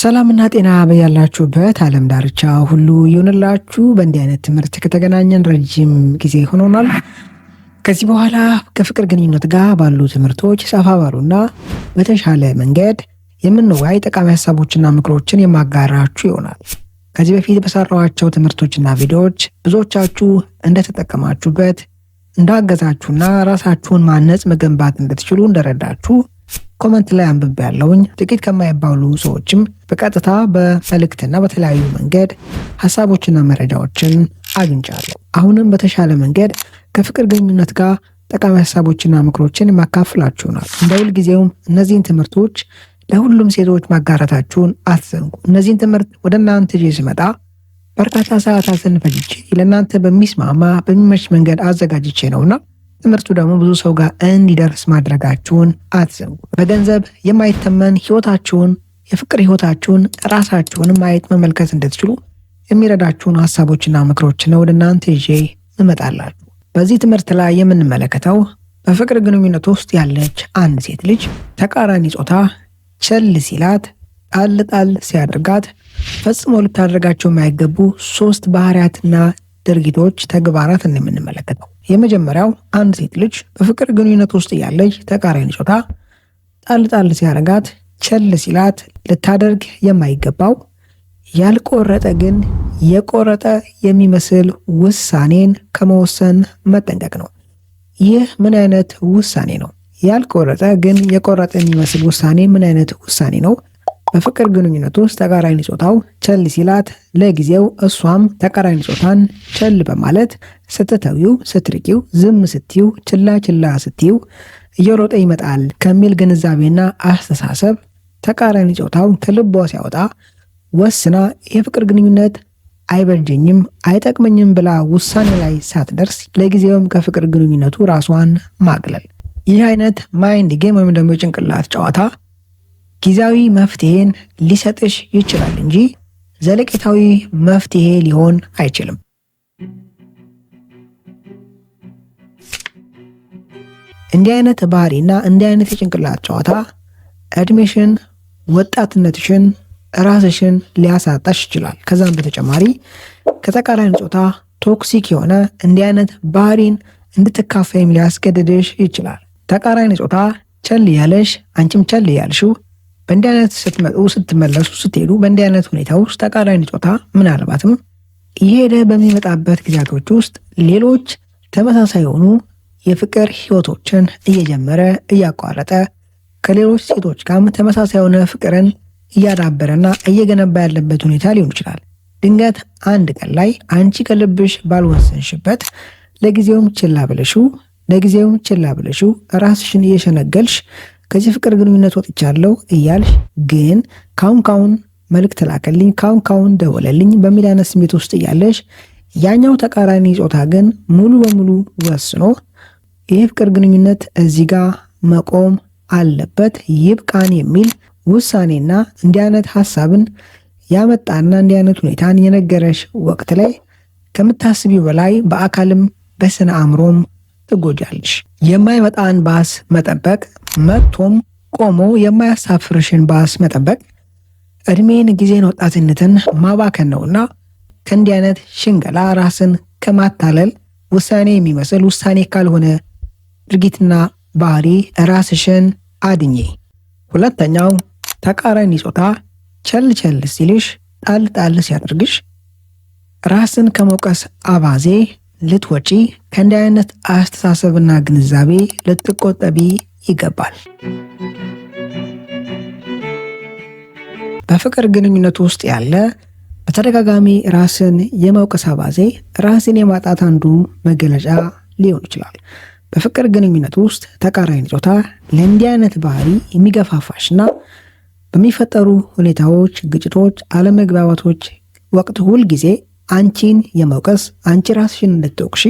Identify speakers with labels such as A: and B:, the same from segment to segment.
A: ሰላምና ጤና በያላችሁበት ዓለም ዳርቻ ሁሉ ይሁንላችሁ። በእንዲህ አይነት ትምህርት ከተገናኘን ረጅም ጊዜ ሆኖናል። ከዚህ በኋላ ከፍቅር ግንኙነት ጋር ባሉ ትምህርቶች ሰፋ ባሉና በተሻለ መንገድ የምንወያይ ጠቃሚ ሀሳቦችና ምክሮችን የማጋራችሁ ይሆናል። ከዚህ በፊት በሰራኋቸው ትምህርቶችና ቪዲዮዎች ብዙዎቻችሁ እንደተጠቀማችሁበት፣ እንዳገዛችሁና ራሳችሁን ማነጽ መገንባት እንድትችሉ እንደረዳችሁ comment ላይ አንብቤ ያለውኝ። ጥቂት ከማይባሉ ሰዎችም በቀጥታ በመልእክትና በተለያዩ መንገድ ሀሳቦችና መረጃዎችን አግኝቻለሁ። አሁንም በተሻለ መንገድ ከፍቅር ግንኙነት ጋር ጠቃሚ ሀሳቦችና ምክሮችን የማካፍላችሁ ይሆናል። እንደ ሁልጊዜውም እነዚህን ትምህርቶች ለሁሉም ሴቶች ማጋራታችሁን አትዘንጉ። እነዚህን ትምህርት ወደ እናንተ ይዤ ስመጣ በርካታ ሰዓታትን ፈጅቼ ለእናንተ በሚስማማ በሚመች መንገድ አዘጋጅቼ ነውና ትምህርቱ ደግሞ ብዙ ሰው ጋር እንዲደርስ ማድረጋችሁን አትዘንጉ። በገንዘብ የማይተመን ህይወታችሁን፣ የፍቅር ህይወታችሁን፣ ራሳችሁን ማየት መመልከት እንድትችሉ የሚረዳችሁን ሀሳቦችና ምክሮችን ወደ እናንተ ይዤ እመጣላችሁ። በዚህ ትምህርት ላይ የምንመለከተው በፍቅር ግንኙነት ውስጥ ያለች አንድ ሴት ልጅ ተቃራኒ ጾታ ቸል ሲላት፣ ጣል ጣል ሲያደርጋት ፈጽሞ ልታደርጋቸው የማይገቡ ሶስት ባህሪያትና ድርጊቶች፣ ተግባራት የምንመለከተው። የመጀመሪያው አንድ ሴት ልጅ በፍቅር ግንኙነት ውስጥ ያለች ተቃራኒ ጾታ ጣል ጣል ሲያደርጋት፣ ቸል ሲላት ልታደርግ የማይገባው ያልቆረጠ ግን የቆረጠ የሚመስል ውሳኔን ከመወሰን መጠንቀቅ ነው። ይህ ምን አይነት ውሳኔ ነው? ያልቆረጠ ግን የቆረጠ የሚመስል ውሳኔ ምን አይነት ውሳኔ ነው? በፍቅር ግንኙነት ውስጥ ተቃራኒ ጾታው ቸል ሲላት ለጊዜው እሷም ተቃራኒ ጾታን ቸል በማለት ስትተዊው፣ ስትርቂው፣ ዝም ስትዩ፣ ችላ ችላ ስትዩ እየሮጠ ይመጣል ከሚል ግንዛቤና አስተሳሰብ ተቃራኒ ጾታው ከልቧ ሲያወጣ ወስና የፍቅር ግንኙነት አይበጀኝም፣ አይጠቅመኝም ብላ ውሳኔ ላይ ሳትደርስ ለጊዜውም ከፍቅር ግንኙነቱ ራሷን ማግለል። ይህ አይነት mind game ወይም ደግሞ የጭንቅላት ጨዋታ ጊዜያዊ መፍትሄን ሊሰጥሽ ይችላል እንጂ ዘለቄታዊ መፍትሄ ሊሆን አይችልም። እንዲህ አይነት ባህሪና እንዲህ አይነት የጭንቅላት ጨዋታ እድሜሽን፣ ወጣትነትሽን፣ ራስሽን ሊያሳጣሽ ይችላል። ከዛም በተጨማሪ ከተቃራኒ ጾታ toxic የሆነ እንዲህ አይነት ባህሪን እንድትካፈይም ሊያስገድድሽ ይችላል። ተቃራኒ ጾታ ቸል ያለሽ አንቺም ቸል ያልሽው በእንዲህ አይነት ስትመጡ፣ ስትመለሱ፣ ስትሄዱ በእንዲህ አይነት ሁኔታ ውስጥ ተቃራኒ ጾታ ምናልባትም እየሄደ በሚመጣበት ጊዜያቶች ውስጥ ሌሎች ተመሳሳይ የሆኑ የፍቅር ህይወቶችን እየጀመረ እያቋረጠ ከሌሎች ሴቶች ጋርም ተመሳሳይ የሆነ ፍቅርን እያዳበረና እየገነባ ያለበት ሁኔታ ሊሆን ይችላል። ድንገት አንድ ቀን ላይ አንቺ ከልብሽ ባልወሰንሽበት ለጊዜውም ችላ ብለሽው ለጊዜውም ችላ ብለሽው ራስሽን እየሸነገልሽ ከዚህ ፍቅር ግንኙነት ወጥቻለሁ እያልሽ ግን ካሁን ካሁን መልእክት ላከልኝ፣ ካሁን ካሁን ደወለልኝ በሚል አይነት ስሜት ውስጥ እያለሽ ያኛው ተቃራኒ ጾታ ግን ሙሉ በሙሉ ወስኖ ይህ ፍቅር ግንኙነት እዚህ ጋር መቆም አለበት ይብቃን የሚል ውሳኔና እንዲህ አይነት ሀሳብን ያመጣና እንዲህ አይነት ሁኔታን የነገረሽ ወቅት ላይ ከምታስቢው በላይ በአካልም በስነ አእምሮም ትጎጃለሽ። የማይመጣን ባስ መጠበቅ፣ መጥቶም ቆሞ የማያሳፍርሽን ባስ መጠበቅ እድሜን፣ ጊዜን፣ ወጣትነትን ማባከን ነውና ከእንዲህ አይነት ሽንገላ ራስን ከማታለል ውሳኔ የሚመስል ውሳኔ ካልሆነ ድርጊትና ባህሪ ራስሽን አድኚ። ሁለተኛው ተቃራኒ ጾታ ቸል ቸል ሲልሽ፣ ጣል ጣል ሲያደርግሽ ራስን ከመውቀስ አባዜ ልትወጪ ከእንዲህ አይነት አስተሳሰብና ግንዛቤ ልትቆጠቢ ይገባል። በፍቅር ግንኙነት ውስጥ ያለ በተደጋጋሚ ራስን የመውቀስ አባዜ ራስን የማጣት አንዱ መገለጫ ሊሆን ይችላል። በፍቅር ግንኙነት ውስጥ ተቃራኒ ጾታ ለእንዲህ አይነት ባህሪ የሚገፋፋሽና በሚፈጠሩ ሁኔታዎች፣ ግጭቶች፣ አለመግባባቶች ወቅት ሁል ጊዜ አንቺን የመውቀስ፣ አንቺ ራስሽን እንድትወቅሺ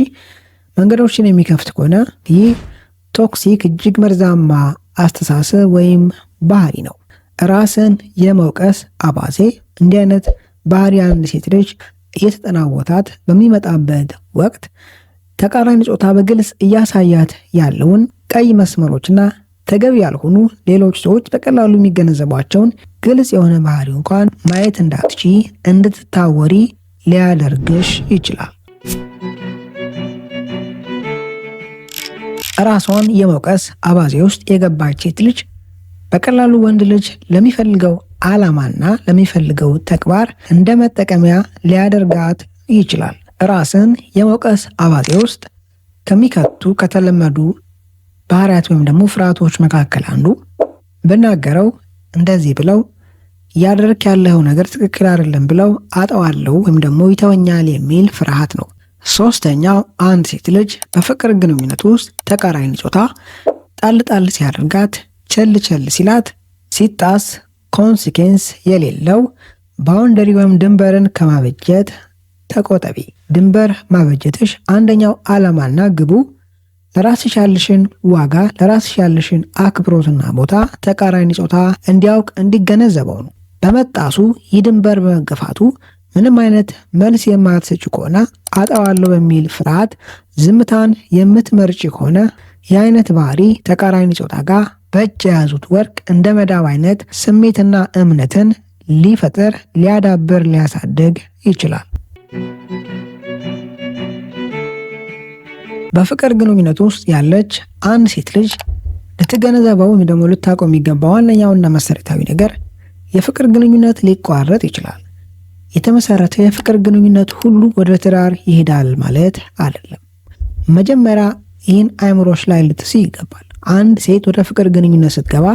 A: መንገዶችን የሚከፍት ከሆነ ይህ toxic እጅግ መርዛማ አስተሳሰብ ወይም ባህሪ ነው። ራስን የመውቀስ አባዜ እንዲህ አይነት ባህሪ አንድ ሴት ልጅ እየተጠናወታት በሚመጣበት ወቅት ተቃራኒ ጾታ በግልጽ እያሳያት ያለውን ቀይ መስመሮችና ተገቢ ያልሆኑ ሌሎች ሰዎች በቀላሉ የሚገነዘቧቸውን ግልጽ የሆነ ባህሪ እንኳን ማየት እንዳትችዪ እንድትታወሪ ሊያደርግሽ ይችላል። ራሷን የመውቀስ አባዜ ውስጥ የገባች ሴት ልጅ በቀላሉ ወንድ ልጅ ለሚፈልገው ዓላማና ለሚፈልገው ተግባር እንደ መጠቀሚያ ሊያደርጋት ይችላል። ራስን የመውቀስ አባዜ ውስጥ ከሚከቱ ከተለመዱ ባህሪያት ወይም ደግሞ ፍርሃቶች መካከል አንዱ ብናገረው እንደዚህ ብለው እያደረክ ያለው ነገር ትክክል አይደለም ብለው አጠዋለሁ ወይም ደግሞ ይተወኛል የሚል ፍርሃት ነው። ሶስተኛው፣ አንድ ሴት ልጅ በፍቅር ግንኙነት ውስጥ ተቃራኒ ጾታ ጣል ጣል ሲያደርጋት፣ ቸል ቸል ሲላት፣ ሲጣስ consequence የሌለው boundary ወይም ድንበርን ከማበጀት ተቆጠቢ። ድንበር ማበጀትሽ አንደኛው ዓላማና ግቡ ለራስሽ ያለሽን ዋጋ፣ ለራስሽ ያለሽን አክብሮትና ቦታ ተቃራኒ ጾታ እንዲያውቅ እንዲገነዘበው ነው። በመጣሱ ይህ ድንበር በመገፋቱ ምንም አይነት መልስ የማትሰጪ ከሆነ፣ አጠዋለሁ በሚል ፍርሃት ዝምታን የምትመርጪ ከሆነ የአይነት ባህሪ ተቃራኒ ጾታ ጋር በእጅ የያዙት ወርቅ እንደ መዳብ አይነት ስሜትና እምነትን ሊፈጥር፣ ሊያዳብር፣ ሊያሳድግ ይችላል። በፍቅር ግንኙነት ውስጥ ያለች አንድ ሴት ልጅ ልትገነዘበው ወይም ደግሞ ልታውቀው የሚገባ ዋነኛውና መሰረታዊ ነገር የፍቅር ግንኙነት ሊቋረጥ ይችላል። የተመሰረተ የፍቅር ግንኙነት ሁሉ ወደ ትዳር ይሄዳል ማለት አይደለም። መጀመሪያ ይህን አእምሮሽ ላይ ልትስይ ይገባል። አንድ ሴት ወደ ፍቅር ግንኙነት ስትገባ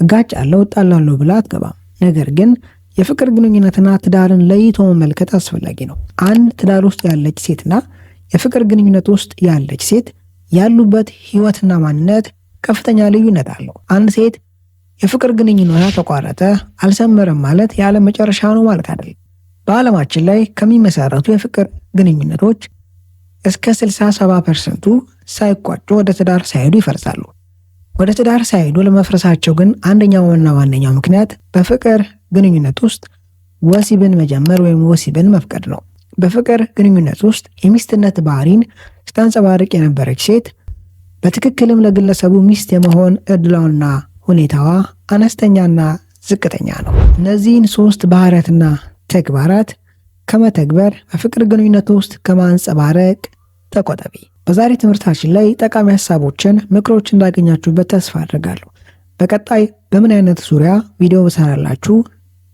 A: እጋጫለሁ፣ እጣላለሁ ብላ አትገባም። ነገር ግን የፍቅር ግንኙነትና ትዳርን ለይቶ መመልከት አስፈላጊ ነው። አንድ ትዳር ውስጥ ያለች ሴትና የፍቅር ግንኙነት ውስጥ ያለች ሴት ያሉበት ህይወትና ማንነት ከፍተኛ ልዩነት አለው። አንድ ሴት የፍቅር ግንኙነቷ ተቋረጠ፣ አልሰመረም ማለት የዓለም መጨረሻ ነው ማለት አይደለም። በዓለማችን ላይ ከሚመሰረቱ የፍቅር ግንኙነቶች እስከ 67% ሳይቋጩ ወደ ትዳር ሳይሄዱ ይፈርሳሉ። ወደ ትዳር ሳይሄዱ ለመፍረሳቸው ግን አንደኛውና ዋነኛው ምክንያት በፍቅር ግንኙነት ውስጥ ወሲብን መጀመር ወይም ወሲብን መፍቀድ ነው። በፍቅር ግንኙነት ውስጥ የሚስትነት ባህሪን ስታንጸባርቅ የነበረች ሴት በትክክልም ለግለሰቡ ሚስት የመሆን እድሏና ሁኔታዋ አነስተኛና ዝቅተኛ ነው። እነዚህን ሶስት ባህሪያትና ተግባራት ከመተግበር፣ በፍቅር ግንኙነት ውስጥ ከማንጸባረቅ ተቆጠቢ። በዛሬ ትምህርታችን ላይ ጠቃሚ ሀሳቦችን፣ ምክሮች እንዳገኛችሁበት ተስፋ አድርጋለሁ። በቀጣይ በምን አይነት ዙሪያ ቪዲዮ ብሰራላችሁ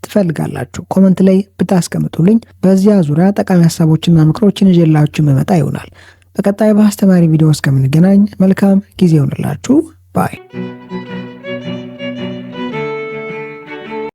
A: ትፈልጋላችሁ? Comment ላይ ብታስቀምጡልኝ በዚያ ዙሪያ ጠቃሚ ሀሳቦችና ምክሮችን ይዤላችሁ የምመጣ ይሆናል። በቀጣይ በአስተማሪ ቪዲዮ እስከምንገናኝ መልካም ጊዜ ይሆንላችሁ። Bye።